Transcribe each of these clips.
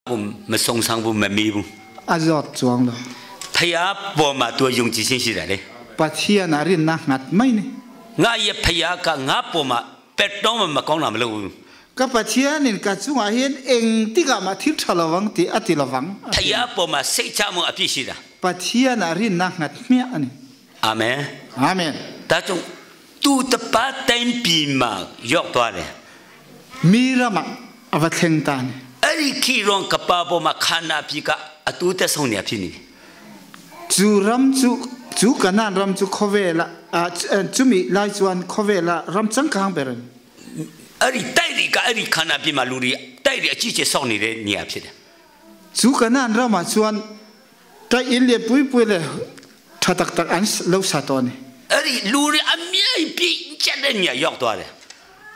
ဘူးမဆုံဆန်းဘူးမမေးဘူး A zawt chuang lo. ဖယားပေါ်မှာသူယုံကြည်ခြင်းရှိတယ်လေ Pathian a rinna nghat mai ni. ငါရဲ့ဖယားကငါပေါ်မှာပက်တော့မကောင်းတာမလုပ်ဘူး Ka Pathianin ka chungah hian eng tikah mah thil tha lovang tih a ti lovang. ဖယားပေါ်မှာစိတ်ချမှုအပြည့်ရှိတာ Pathian a rinna nghat hmiah a ni. အာမင် Amen. ဒါကြောင့်သူတပတ်တိုင်းပြည်မှာရောက်သွားတယ် Mi ramah a va thleng ta ni. အဲ့ဒီခီရွန်ကပါပေါ်မှာခန္ဓာပြည်ကအတူတက်ဆုံးနေဖြစ်နေတယ် Chu ram chu chu Kanaan ram chu khawvela chumi lai chuan khawvela ram changkang ber a ni. အဲ့ဒီတိုက်တွေကအဲ့ဒီခန္ဓာပြည်မှာလူတွေတိုက်တွေအကြီးကျယ်စောင့်နေတဲ့နေရာဖြစ်တယ် Chu Kanaan ramah chuan tai in leh pui pui leh tha tak tak an lo sa tawh a ni. အဲ့ဒီလူတွေအမြဲပြည့်ကျက်တဲ့နေရာရောက်သွားတယ်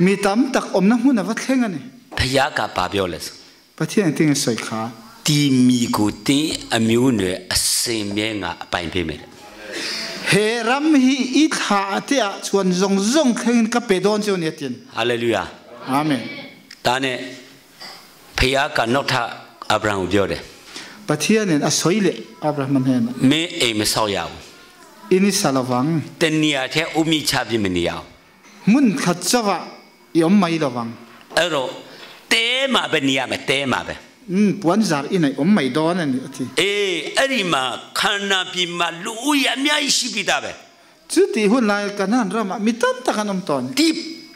Mi tam tak awmna hmun a va thleng a ni. ဘုရားကဘာပြောလဲဆို Pathian engtin a sawi kha. ဒီမိကိုတင်းအမျိုးနွယ်အစင်မြဲငါအပိုင်ပေးမယ် He ram hi i thla te ah chuan zawng zawng thlengin ka pe dawn chu a ni a tin. ဟာလေလုယာ Amen. ဒါနဲ့ဖခင်ကနောက်ထပ်အာဗြဟံကိုပြောတယ် Pathianin a sawi leh Abraham hnenah. မင်းအိမ်မဆောက်ရဘူး In i sa lovang. တနေရာထဲဥမိချပြမနေရအောင် Hmun khat chauhah i awm mai lovang. အဲ့တော့တဲမှာပဲနေရမယ်တဲမှာပဲ Umm puan zar in a awm mai dawn a ni a ti. အေးအဲ့ဒီမှာခန္ဓာပြည်မှာလူဦးရေအများကြီးရှိပြီးသားပဲ Chu tih hun lai Kanaan ramah mi tam tak an awm tawh a ni. ဒီ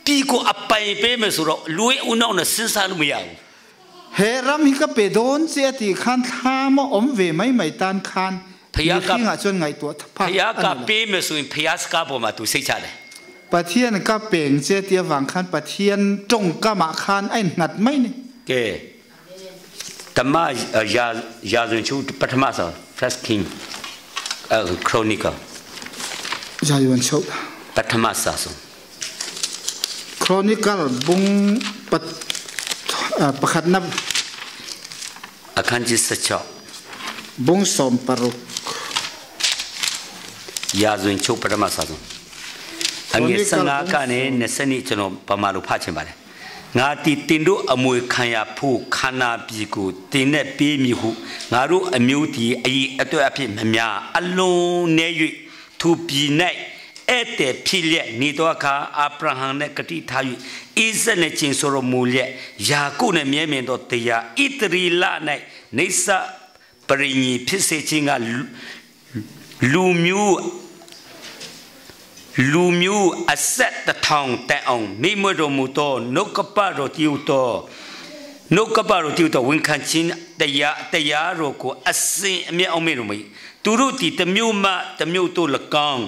ပြည်ကိုအပိုင်ပေးမယ်ဆိုတော့လူရဲ့ဦးနှောက်နဲ့စဉ်းစားလို့မရဘူး He ram hi ka pe dawn che a tih khan thla maw awm ve mai mai tan khan mihringah chuan ngaihtuah ဖ phak ယား a က ni lo. ပေးမယ်ဆိုရင်ဖယားစကားပေါ်မှာသူစိတ်ချတယ် Pathian ka peng che tia vang khan Pathian tawngkamah khan a innghat mai ni. ကဲဓမ္မရာရာဇဝင်ချုပ်ပထမဆုံး First King Chronicle Zaiwan chauh. ပထမစာဆုံး Chronicle bung pat pakhatna အခန်းကြီး16 bung sawm paruk. ရာဇဝင်ချုပ်ပထမစာဆုံးအငယ်15ကနေ20နှစ်ကျွန်တော်ဗမာလိုဖတ်ချင်ပါတယ်ငါတီတင်တို့အမွေခံရဖို့ခန္ဓာပြည်ကိုတင်နဲ့ပေးမည်ဟုငါတို့အမျိုးဒီအည်အတွက်အဖြစ်မများအလွန်နေ၍သူပြည်၌ဧည့်သည်ဖြစ်လျက်နေသောအခါအာဗြဟံနှင့်ဂတိထား၍ဣဇက်နှင့်ကျင်ဆိုတော်မူလျက်ယာကုပ်နှင့်မြဲမြံသောတရားဣသရေလ၌နေသပရိညင်ဖြစ်စေခြင်းကလူမျိုးလူမျိုးအဆက်တထောင်တိုင်အောင်မိမွတော်မူသောနှုတ်ကပတော်တည်ဟူသောနှုတ်ကပတော်တည်ဟူသောဝန်ခံခြင်းတရားတရားတော်ကိုအစဉ်အမြဲအောင်မေတော်မူ၏သူတို့သည်တမျိုးမှတမျိုးတို့၎င်း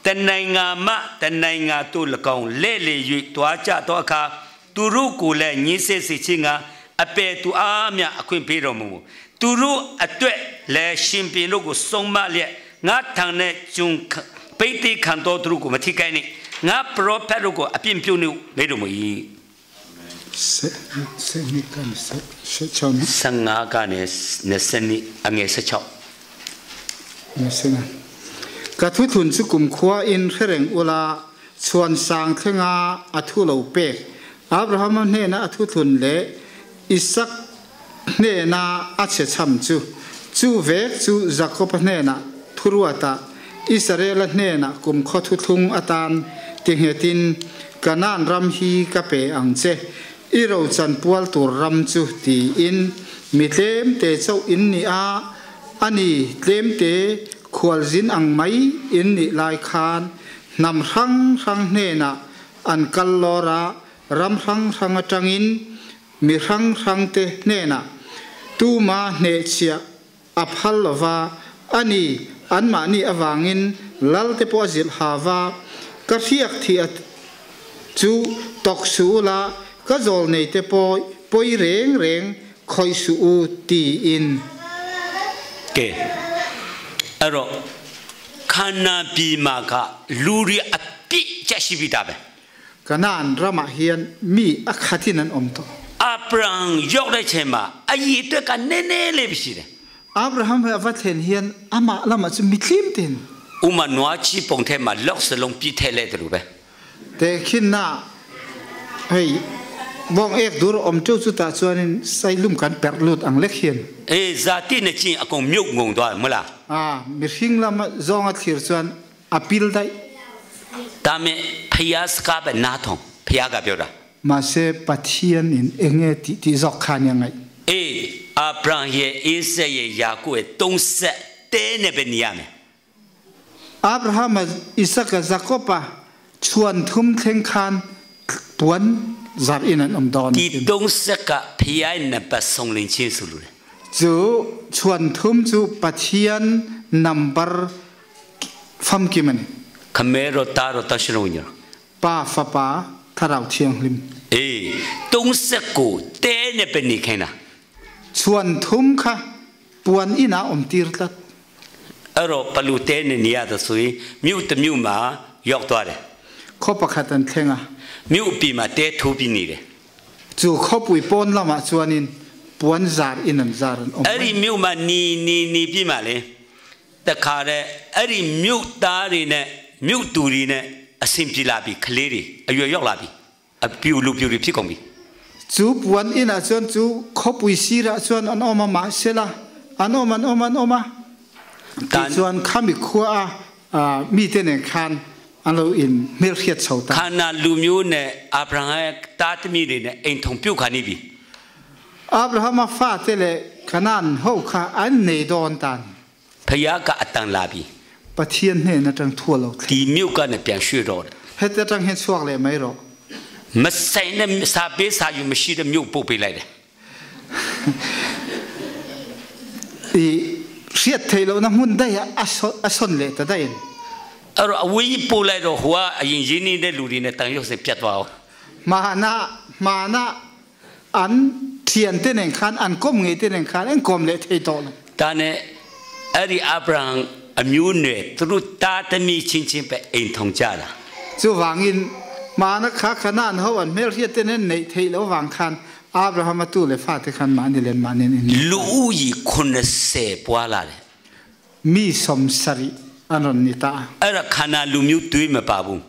တနိုင်ငံမှတနိုင်ငံတို့၎င်းလဲလေ၍တွားကြသောအခါသူတို့ကိုလည်းညှင်းဆဲစေခြင်းကအပေသူအားမြအခွင့်ပေးတော်မူသူတို့အတွက်လည်းရှင်ပြန်တို့ကိုဆုံးမလျက်ငါထံနှင့်ဂျုံပိဋိခံတော်သူတို့ကိုမထိခိုက်နှင့်ငါပရောဖက်တို့ကိုအပြစ်ပြုနှင့်မေတော်မူ၏Se se ni kan se se chau ni. 15ကနေ20နှစ်အငယ်16 Se na. Ka thu thun chu kum khua in hre reng ula chhuan sang thlenga a thu lo pek Abraham hnena a thu thun leh Isak hnena a chhe cham chu chu vek chu Jakob hnena thuruata Israel hnena kum khaw thu thlung atan tinghetin Kanaan ram hi ka pe ang che i ro chan pual tur ram chu tiin mi tlem te chauh in ni a, a ni tlem te khualzin ang mai in nih lai khan hnam hrang hrang hnenah an kal lawr a, ram hrang hrang atangin mi hrang hrang te hnenah tuma hnehchhiah a phal lova, a ni anmahni avangin lal te pawh a zilh ha va, ka hriak thih a chu tawk suh ula, ka zawl nei te pawh pawi reng reng khawih suh u tiin. ကဲအဲ့တော့ခန္ဓာပြည်မှာကလူတွေအပြည့်ကြက်ရှိပြီးသားပဲ Kanaan ramah hian mi a khatin an awm tawh. အာဗြဟံရောက်တဲ့ချိန်မှာအည်အတွက်ကနည်းနည်းလေးပဲရှိတယ် Abraham he a va thlen hian amah lamah chu mithlim ten. ဥမာနွားချီပုံထဲမှာလောက်စလုံးပြည့်ထဲလဲတယ်လို့ပဲ Te khinna hei Bawng ek dur awm teuh chutah chuanin sailum kan perh lut ang lek hian. အေးဇာတိနဲ့ချင်းအကုန်မြုပ်ငုံသွားမလား A, mihring lama zawnga thlir chuan a pil daih. ဒါမဲ့ဖယားစကားပဲနားထောင်ဖယားကပြောတာ Mahse Pathian in eng nge tih tih zawk kha nia ngaih. အေးအာဗြဟံရဲ့အိဇက်ရဲ့ယာကုရဲ့သုံးဆက်တဲနဲ့ပဲနေရမယ် Abrahama, Isaka, Jakoba chhuan thum thleng khan puan zar in an awm dawn ဒီသုံးဆက်ကဖယားရဲ့နံပါတ်ဆုံးလင်းချင်းဆိုလို့လေ Chu chhuan thum chu Pathian number famkim a ni. ခမဲတော်တာတော်တရှင်တော်ညာ Pa, Fapa, Thlarau Thianghlim. အေးသုံးဆက်ကိုတဲနဲ့ပဲနေခိုင်းတာ Chhuan thum kha puan inah awm tir tlat. အဲ့တော့ဘလူတဲနဲ့နေရတဲ့ဆိုရင်မြို့တစ်မြို့မှာရောက်သွားတယ် Khaw pakhat an thleng a. မြို့အပြင်မှာတဲထိုးပြီးနေတယ် Chu khawpui pawn lamah chuanin puan zar in an zar an awm အဲ့ဒီ mai. မြို့မှာနီနီနီပြီးမှလေတခါတည်းအဲ့ဒီမြို့သားတွေနဲ့မြို့သူတွေနဲ့အဆင်ပြေလာပြီခလေးတွေအရွယ်ရောက်လာပြီအပြူလူပြူတွေဖြစ်ကုန်ပြီ Chu puan inah chuan chu khawpui sirah chuan an awm a mahsela an awm an awm an awm a tichuan khami khua a mite nen khan an lo in hmelhriat chho ta. ခါနာလူမျိုးနဲ့အာဗြဟံရဲ့တာသမီတွေနဲ့အိမ်ထုံပြုတ်ခါနေပြီ Abrahama fate leh Canaan ho kha an nei dawn ta ni. ဖယားကအတန်လာပြီ Pathian hnen atang thu a lo thleng. ဒီမြို့ကနေပြန်ရွှေ့တော့တယ် Heti atang hian chhuak leh mai rawh. မဆိုင်တဲ့စာပေးစာယူမရှိတဲ့မြို့ပို့ပေးလိုက်တယ် I hriat theih lohna hmun daih a a sawn leh ta daih a ni. အဲ့တော့အဝေးကြီးပို့လိုက်တော့ဟိုကအရင်ရင်းနေတဲ့လူတွေနဲ့တန်ရုပ်စင်ပြတ်သွားအောင် Mahna mahna an thian te nen khan an kawm ngei te nen khan an kawm leh thei tawh lo. ဒါနဲ့အဲ့ဒီအာဗြဟံအမျိုးနွယ်သူတို့တာသမီချင်းချင်းပဲအိမ်ထုံကြတာ Chuvangin mahna kha Canaan ho an hmelhriat te nen neih theih loh vang khan Abrahama tu leh fate khan mahni len mahni an inneih. လူဦးရေ80ပွားလာတယ် Mi sawmsarih an rawn ni ta a. အဲ့ဒါခန္ဓာလူမျိုးတွေးမပါဘူး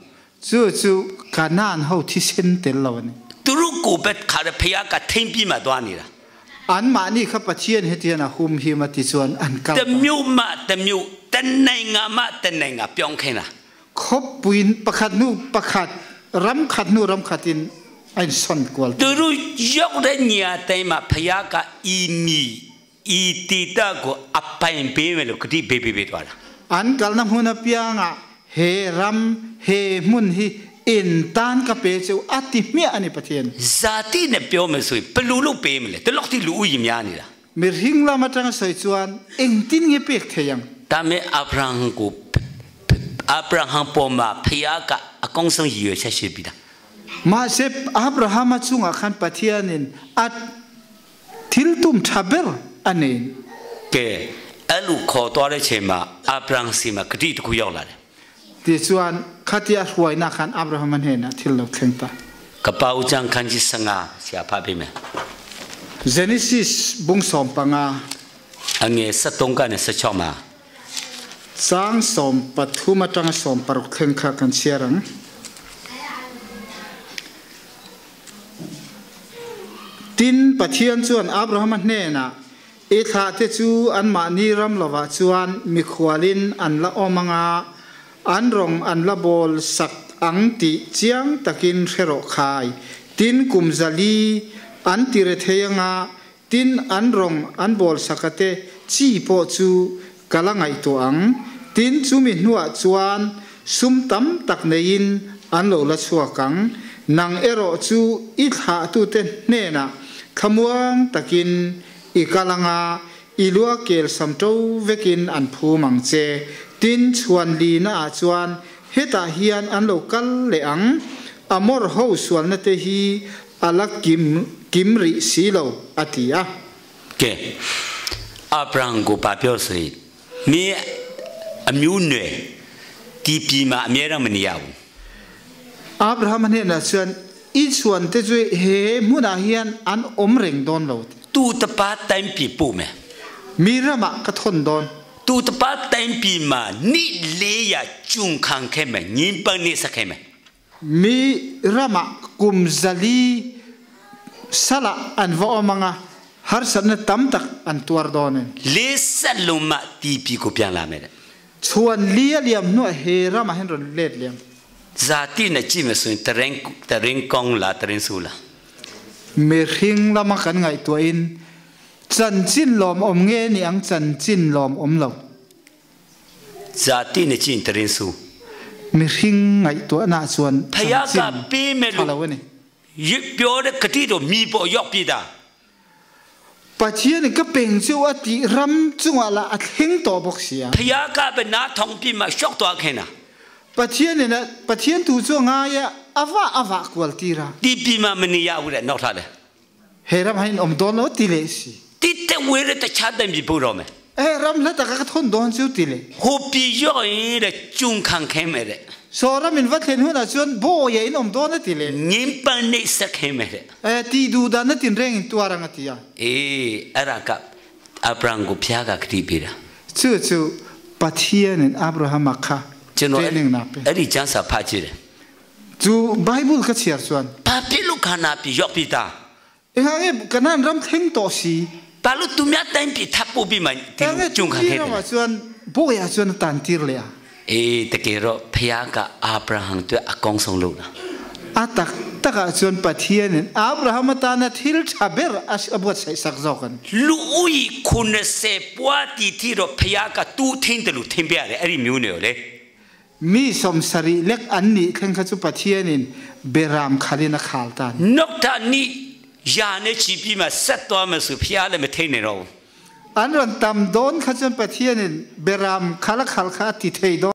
Chu chu Canaan ho thisen tel lo a ni. သူတို့ကိုပဲခါရဖျားကထိမ့်ပြီးမှသွားနေတာ An mahni kha Pathian hetian a hum him a ti chuan an kal တ ta. မျိုးမှတမျိုးတနိုင်ငံမှတနိုင်ငံပြောင်းခိုင်းတာ Khawpuiin pakhat hnu pakhat, ram khat hnu ram khatin a insawn kual သူ ta. တို့ရောက်တဲ့နေရာတိုင်းမှာဖျားကဤမီဤတီတာကိုအပိုင်ပေးမယ်လို့ဂတိပေးပေးပေးသွားတာ An kalna hmun apiangah he ram, he hmun hi in tan ka pe cheu a ti hmiah a ni Pathian. ဇာတိနဲ့ပြောမယ်ဆိုရင်ဘလူလို့ပေးမလဲတလောက်တိလူဥယျများနေတာ Mihring lam atanga sawi chuan engtin nge pek thei ang? ဒါမဲ့အာဗြဟံကိုအာဗြဟံပေါ်မှာဖျားကအကောင်းဆုံးရည်ရွယ်ချက်ရှိပြီလား Mahse Abrahama chungah khan Pathianin a thil tum tha ber a nei. ကဲအဲ့လိုခေါ်သွားတဲ့ချိန်မှာအာဗြဟံစီမှာဂတိတစ်ခုရောက်လာတယ် Tichuan khatia hruaina khan Abrahama hnenah thil lo thleng ta. ကပောက်ချန်ခန်းကြီး15ဆရာဖတ်ပေးမယ် Genesis bung sawm panga. အငယ်73ကနေ16မှာ Chang 13 atanga 16 thleng kha kan chhiar ang. Tin Pathian chuan Abrahama hnenah, I thlahte chu anmahni ram lovah chuan mikhualin an la awm anga, an rawng an la bawl sak ang tih chiang takin hre rawh khai. Tin kum zali an ti re thei anga, tin an rawng an bawl sak ate chi pawh chu ka la ngaihtuah ang. Tin chumi hnuah chuan sum tam tak neiin an lo la chhuak ang. Nang erawh chu i thlahtute hnenah thlamuang takin i kal anga, i lua kel sam to vekin an phum ang che. Tin chhuan lina ah chuan hetah hian an lo kal leh ang, Amor ho sualna te hi a la kim kim rih si lo, a ti a. ကဲအာဗြဟံကိုဘာပြောဆိုရင်မင်းအမျိုးနွယ်ဒီပြည်မှာအမြဲတမ်းမနေရဘူး Abraham hnenah chuan i chhuan te chu he hmunah hian an awm reng dawn lo. သူတပါတိုင်းပြည်ပို့မယ် Mi ramah ka thawn dawn. သူတပါတိုင်းပြည်မှာနိ400ကျွန်းခံခဲ့မယ်ညင်ပန်းနေစခဲ့မယ် Mi ramah kum zali Salah an va awm anga harsatna tam tak an tuar dawn a ni. လေးဆက်လုံးမှတီပြည်ကိုပြန်လာမယ်တဲ့ Chhuan li a liam hnuah he ramah hian rawn let liam. ဇာတိနဲ့ကြည့်မယ်ဆိုရင်တရင်တရင်ကောင်းလားတရင်ဆိုးလား Mihring lama kan ngaihtuahin chanchin lawmawm nge ni ang chanchin lawmawm lo. ဇာတိနဲ့ကြည့်ရင်တရင်ဆိုး Mihring ngaihtuahna chuan ဖယားက chanchin ပေးမယ် tha လို့ lo a ni. ရွပြောတဲ့ဂတိတော်မိပေါ်ရောက်ပြီတာ Pathian in ka peng chu a tih ram chungah lah a thleng tawh bawk si a. ဖယားကပဲနားထောင်ပြီးမှရှော့သွားခင်တာ Pathian in a Pathian thu chu a ngai a, a vah a vah kual tir a. တီပြည်မှာမနေရဘူးတဲ့နောက်ထားတယ် He ram hain awm dawn lo ti leh si. တိတက်ဝေးတဲ့တခြားတန်ပြည်ပို့တော့မယ် E ram hla taka ka thawn dawn chu ti leh. ဟိုပြည်ရောက်ရင်တဲ့ကျုံခံခဲမယ်တဲ့ Saw ram in va thlen hunah chuan bawi a in awm dawn a ti leh. ငင်းပန်းနေဆက်ခဲမယ်တဲ့ E tih duh dan a tinreng in tuar ang a ti a. အေးအဲ့ဒါကအဗြဟံကိုဖျားကခတိပေးတာ Chu chu Pathian in Abraham-a kha ကျွန်တော် training na pe. အဲ့ဒီကျမ်းစာဖတ်ကြည့်တယ် Chu Bible ka chhiar chuan. ဘာဖြစ်လို့ခန္ဓာပြည်ရောက်ပြီတာ Engah nge Canaan ram thleng tawh si. ဘာလို့သူများတိုင်းပြည်ထပ်ပို့ပြီးမှဒီ Engah nge ကျုံခံ tui ခဲ့တယ် ramah chuan bawiah chuan a tan tir leh a. အေးတကယ်တော့ဖျားကအာဗြဟံအတွက်အကောင်းဆုံးလုပ်တာ A tak takah chuan Pathianin Abraham atana thil tha ber a buatsaih sak zawk a ni. လူဦးရေ90ပွားတီတီတော့ဖျားကတူးထင်းတယ်လို့ထင်ပြရတယ်အဲ့ဒီမျိုးနေရောလေ Mi 70 lek an nih thleng kha chu Pathianin beram khalin a khal ta a ni. နောက်တာနိယာနဲ့ချီပြီးမှဆက်သွားမယ်ဆိုဖျားလည်းမထိန်နေတော့ဘူး An rawn tam dawn kha chuan Pathianin beram khala khal kha a ti thei dawn.